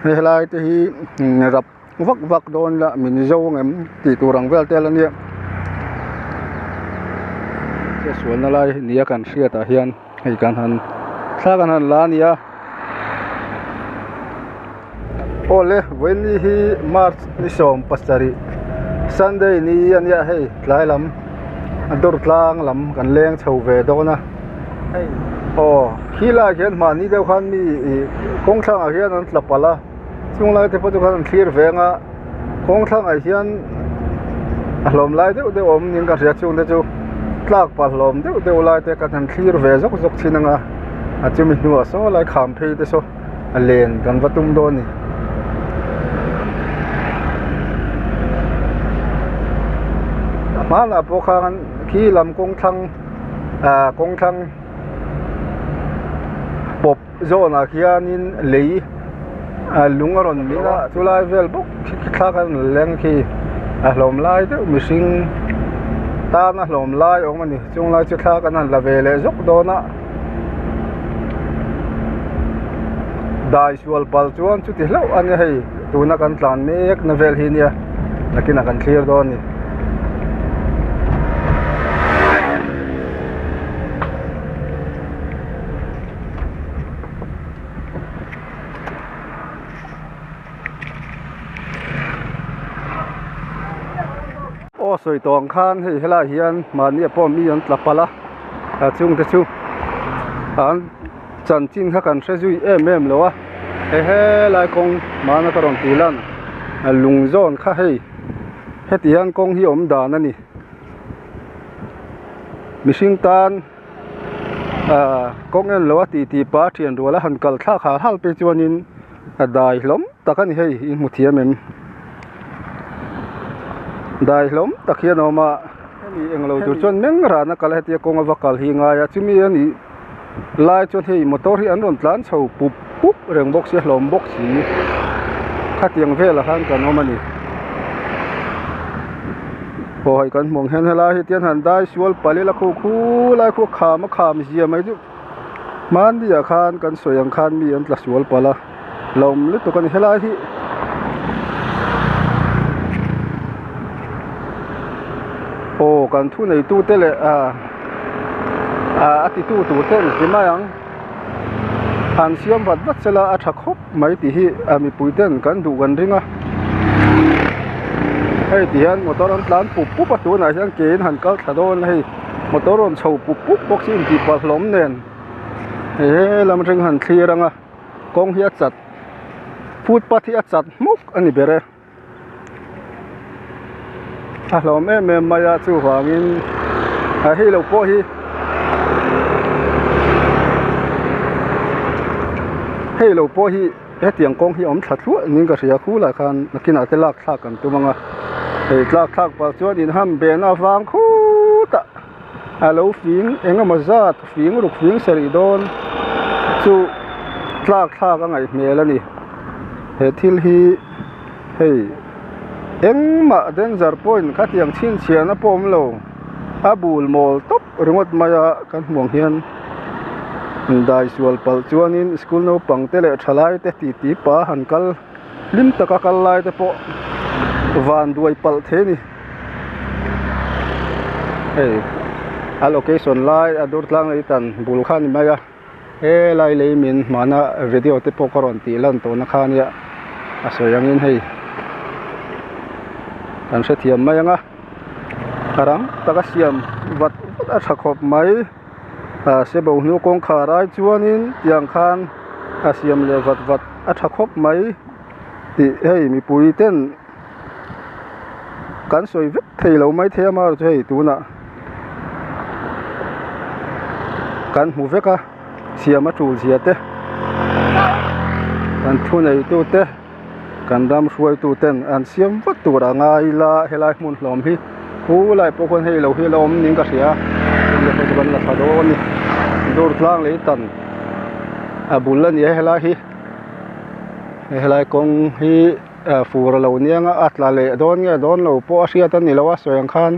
Hei helai te hi rap vak vak dawn ila min zo ang em tih tur ang vel te a la nia. Chetsualna lai nia kan hriatah hian hei kan han thla kan han la a ni a. Awle vawiin hi March ni 17 Sunday ni a nia hei tlai lam a dawr tlang lam kan leng chho ve dawn a hei aw khi lai ah hian mahni deuh khan mi ih kawng thlangah hian an tla palh a chung lai te pawh chu khan an thlir veng a kawng thlangah hian a hlawm lai deuh deuh a awm niin ka hria chung te chu tlak palh hlawm deuh deuh lai te kan han thlir ve zawk zawk thin ang a a chumi hnuah saw lai kham phei te saw. a len kan va tum dawn a ni. A hmanah pawh khan khi lam kawng thlang ah kawng thlang pawp zawnah khianin lei ah lung a rawn min a chulai vel bawk khi thla khan a leng khi a hlawm lai deuh mihring tan a hlawm lai awm a ni chunglai chu thla kan han la ve leh zawk dawn a. Dai sual pal chuan chuti hlauh a nia hei tuna kan tlan mek na vel hi nia nakinah kan thlir dawn a ni. Aw sawi tawh ang khan hei helaiah hian mahni ah pawh mi an tla palh a a chungte chu an chanchin kha kan hre zui em em lo a he helai kawng hmana ka rawn tih lan a lung zawn kha hei heti hian kawng hi awm dan a ni mihring tan ah kawng en lo a tih tih pa thian rual a han kal thlak hal hal phei chuanin a dai hlawm tak a ni hei in hmu thiam em dai hlawm tak hian a awm a hemi englo tur chuan meng rana kal a hetia kawng a va kal hi a ngai a chumi a nih lai chuan hei motor hi an rawn tlan chho pup pup reng bawk sia hlawm bawk si khatiang velah khan kan awm a ni aw hei kan hmuh ang hian helai hi tian han dai sual palh ila khu khu lai khu kham a kham zia mai chu. Hmanni ah khan kan sawi ang khan mi an tla sual palh a lawm lutuk a ni helai hi aw kan thu nei tu te leh ah ah a ti tu tur te an ti mai ang han siam vat vat sela a tha khawp mai tih hi a mipui ten kan duh kan ring a hei ti hian motor an tlan pup pup a tunah hian ke in han kal thla dawn a hei. Motor rawn chho pup pup bawk chu intih palh hlawm nen he lam atang han thlir ang a kawng hi a chat footpath hi a chat hmawk a ni ber e a hlawm em em mai a chuvangin a hei lo pawh hi hei lo pawh hi hetiang kawng hi a awm thla thluah niin ka hria khulai khan nakinah te lak thlak kan tum ang a hei tlak thlak pah chuan inham behna avang khutah a lo fing eng emaw zat fing ruk fing sarih dawn chu tlak thlak a ngaih hmel a ni he thil hi hei engmah danger point khatiang chhinchhiahna pawh awm lo a bul mawl tawp ringawt mai a kan hmuh ang hian dai sual palh chuanin school naupang te leh thalai te titi pa han kal. Hlim taka kal lai te pawh van duai palh thei a ni hei a location lai a dur tlang lei tan bul kha a ni mai a helai lei min hmana video te pawh ka rawn tih lan tawhna kha ania a sawi angin hei kan hrethiam mai ang a a rang taka siam vat vat a tha khawp mai. Ah se bo hnu kawngkhar ai chuanin tiang khan a siam leh vat vat a tha khawp mai tih hei mipui ten kan sawi vek thei lo mai thei a amaherawhchu hei tunah kan hmu vek a siam a tul zia te kan thu nei tu te. Kan ram hruaitu ten an siam vat tur a ngai ila helai hmun hlawm hi khulai pawh khuan hei lo hi a la awm niin ka hria tunah pawh chu kan la thla dawn a ni dur tlang lei tan a bul a ni a helai hi helai kawng hi fur a lo niang a a tla leh dawn nge dawn lo pawh a hriat a ni lo a sawi ang khan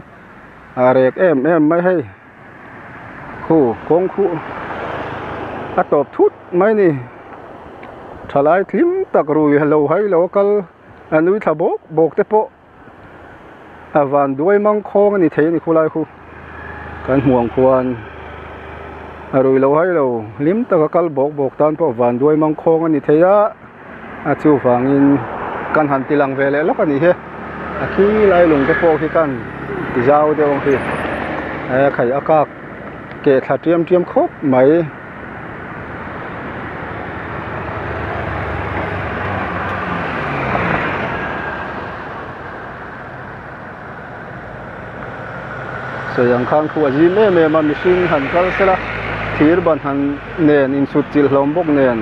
a rek em em mai hei khu kawng khu a tawp thut mai a ni. Thalai tling. tak rui lo hai lo a kal a nui thla bawk bawk te pawh a van duai mang khawng a ni thei a ni khulai khu kan hmuh ang khuan a rui lo hai lo hlim taka kal bawk bawk tan pawh van duai mang khawng a ni thei a a chuvangin kan han ti lang ve leh lawk a nih hi a khi lai lung te pawh khi khan ti zau deuh ang khi e khai a kak keh thla tiam tiam khawp mai. Sawi ang khan khu a zim em em a mihring han kal sela thir ban han nen insut chilh hlawm bawk nen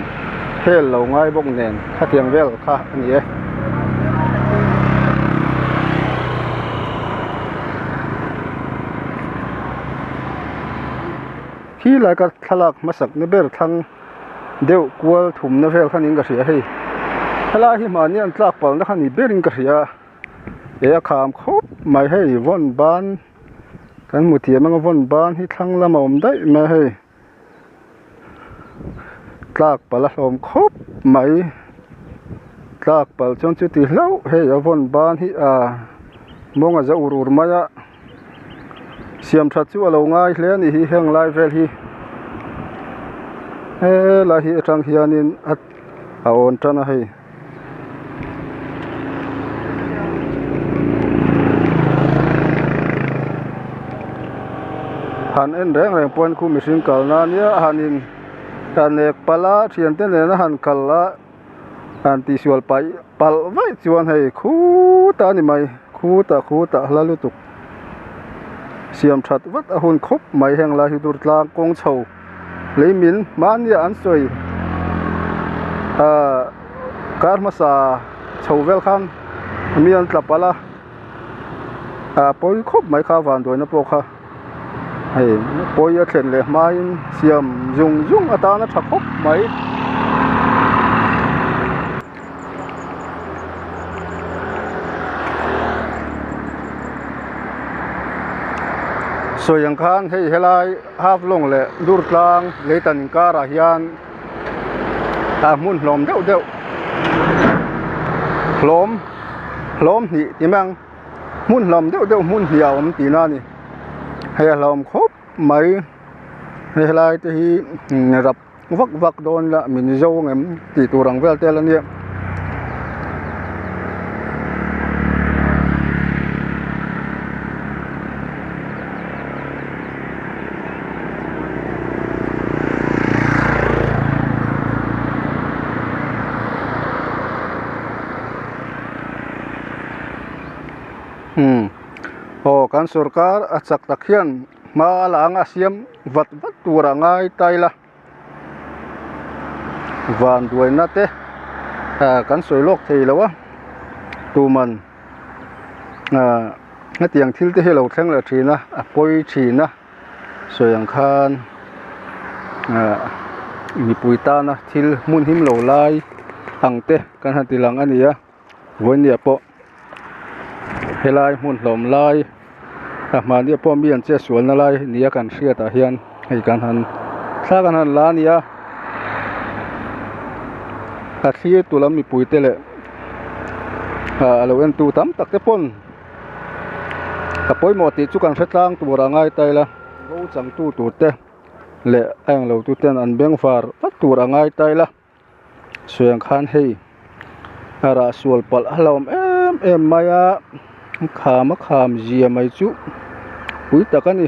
hel lo ngai bawk nen khatiang vel kha a ni e. Khi lai ka thlalak hmasak na ber thlang deuh kual thumna vel kha niin ka hria hei helai hi mahni an tlak palna kha ni berin ka hria he a kham khawp mai hei vawn ban kan hmu thiam anga vawn ban hi thlang lam a awm daih mai a hei tlak palh a hlawm khawp mai tlak palh chuan chuti hlauh hei a vawn ban hi ah mawng a za ur ur mai a. Siam that chu a lo ngai hle a nih hi heng lai vel hi helai hi atang hianin a a awn tan a hei. Han en reng reng pawhin khu mihring kalna ania a han in a nek palh a thiante nena han kal a. Han tihsual paih palh vaih chuan hei khutah a ni mai khutah khutah hla lutuk siam that vat a hun khawp mai heng lai hi dur tlang kawng chho lei min mahnia an sawi ahh kar hmasa chho vel khan mi an tla palh a ah pawi khawp mai kha vanduaina pawh kha hei pawi a thlen leh hmain siam zung zung atana tha khawp mai. Sawi ang khan hei helai half lawng leh dur tlang leitan inkarah hian ah hmun hlawm deuh deuh hlawm hlawm hnih ti mai ang. Hmun hlawm deuh deuh hmun hnih a awm tihna a ni hei a hlawm khawp mai hei helai te hi rap vak vak dawn ila min zo ang em tih tur ang vel te a la nia. Umm aw kan sorkar a chak tak hian hma a la anga siam vat vat tur a ngai ta ila van duaina te ah kan sawi lawk thei lo a tuman ah hetiang thil te hi a lo thleng leh thin a a pawi thin a sawi ang khan ah mipui tana thil hmun him lo lai ang te kan han ti lang a ni a. Vawinia pawh helai hmun hlawm lai a hmahni pawh mi an che sualna lai nia kan hriat ah hian hei kan han thla kan han la a ni a a thlir tu lam mipui te leh ah a lo en tu tam tak te pawn a pawimawh tih chu kan hre tlang tur a ngai ta ila ro chang tu tur te leh a englo tu ten an bengvar vat tur a ngai ta ila. Sawi ang khan hei a rah sual palh a hlauhawm em em mai a kham a kham zia mai chu pui tak a ni.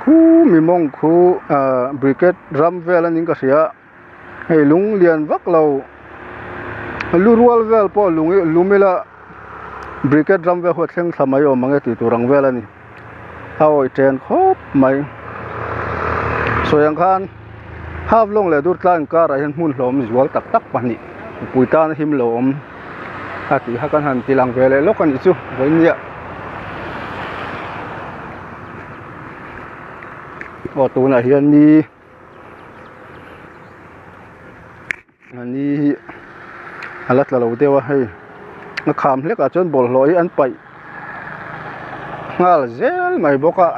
Khu mi mawng khu ah briquette ram vel a niin ka hria hei lung lian vak lo lu rual vel pawh lung lum ila. Briquette ram vel hu a thleng thla mai awm ang e tih tur ang vel a ni a awih chen khawp mai sawi ang khan half lawng leh dur tlai inkarah hian hmun hlawm zual tak tak pahnih mipui tan a him lo awm a tih kha kan han ti lang ve leh lawk a nih chu vawinia aw tunah hian ni A ni hi a la tla lo deuh a hei a kham hlek ah chuan bawlhhlawh hi an paih nghal zel mai bawk a.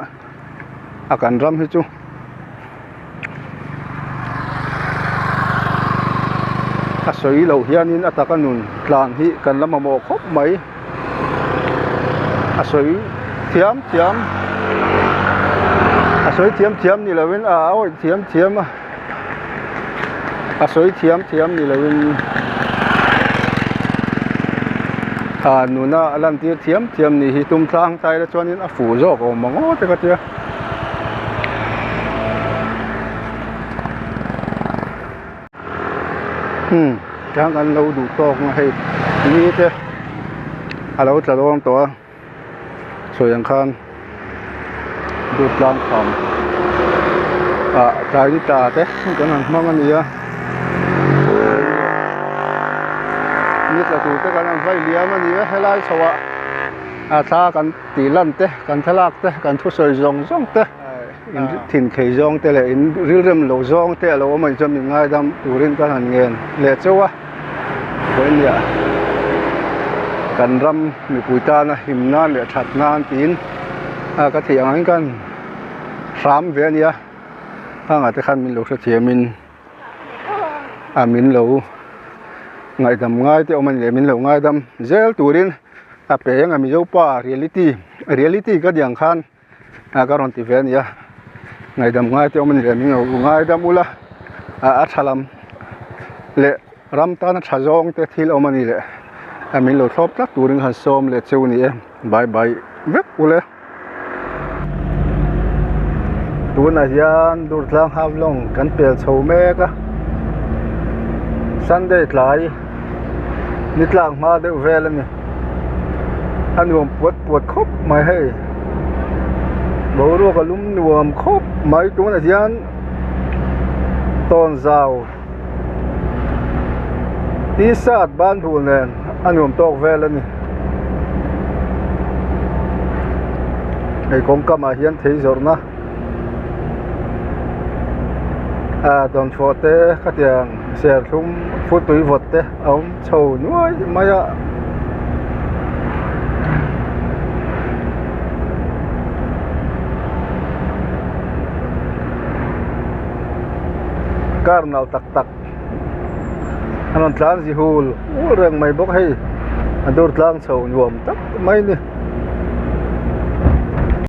a kan ram hi chu. A sawi loh hianin a taka nun tlan hi kan la mamawh khawp mai. A sawi thiam thiam a sawi thiam thiam ni loin a awih thiam thiam a a sawi thiam thiam ni loin a nuna a lantir thiam thiam ni hi tum tlang tlai la chuanin a fuh zawk awm ang aw te ka tia. Hmm tiang kan lo duh tawk a hei ni te a lo tla dawn tawh a sawi ang khan dut tlang kham ah tlai ni tla te kan han hmang a ni a ni tla tur te kan han vai liam a ni a helai chho ah a thla kan tih lan te kan thlalak te kan thusawi zawng zawng te in thin khei zawng te leh in rilrem lo zawng te a lo awm a ni chuan min ngaidam turin ka han ngen leh chauh a vawinia kan ram mipui tana him nan leh that nan tiin a ka theih ang ang hian hram ve a nia hangah te khan min lo hrethiamin a min lo ngaihdam ngai te awm a ni leh min lo ngaidam zel turin a pe eng a mizo pa reality reality ka tih ang khan a ka rawn ti ve a ni a ngaihdam ngai te awm a ni leh min lo ngaidam ula a tha lam leh ram tana tha zawng te thil awm a ni leh a min lo thlawp tlat turin han sawm leh cheu a ni e bye bye vek ule. Tunah hian Durtlang Half Long kan pel chho mek a Sunday tlai ni tlak hma deuh vel a ni a nuam puat puat khawp mai hei boruak a lum nuam khawp mai tunah hian tawnzau t-shirt ban bul nen a nuam tawk vel a ni hei kawngkamah hian thei zawrhna ah dawnfawh te khatiang serthlum futui vawt te a awm chho nuai mai a. Car nalh tak tak a rawn tlan zi hul hul reng mai bawk hei a dur tlang chho nuam tak mai a ni.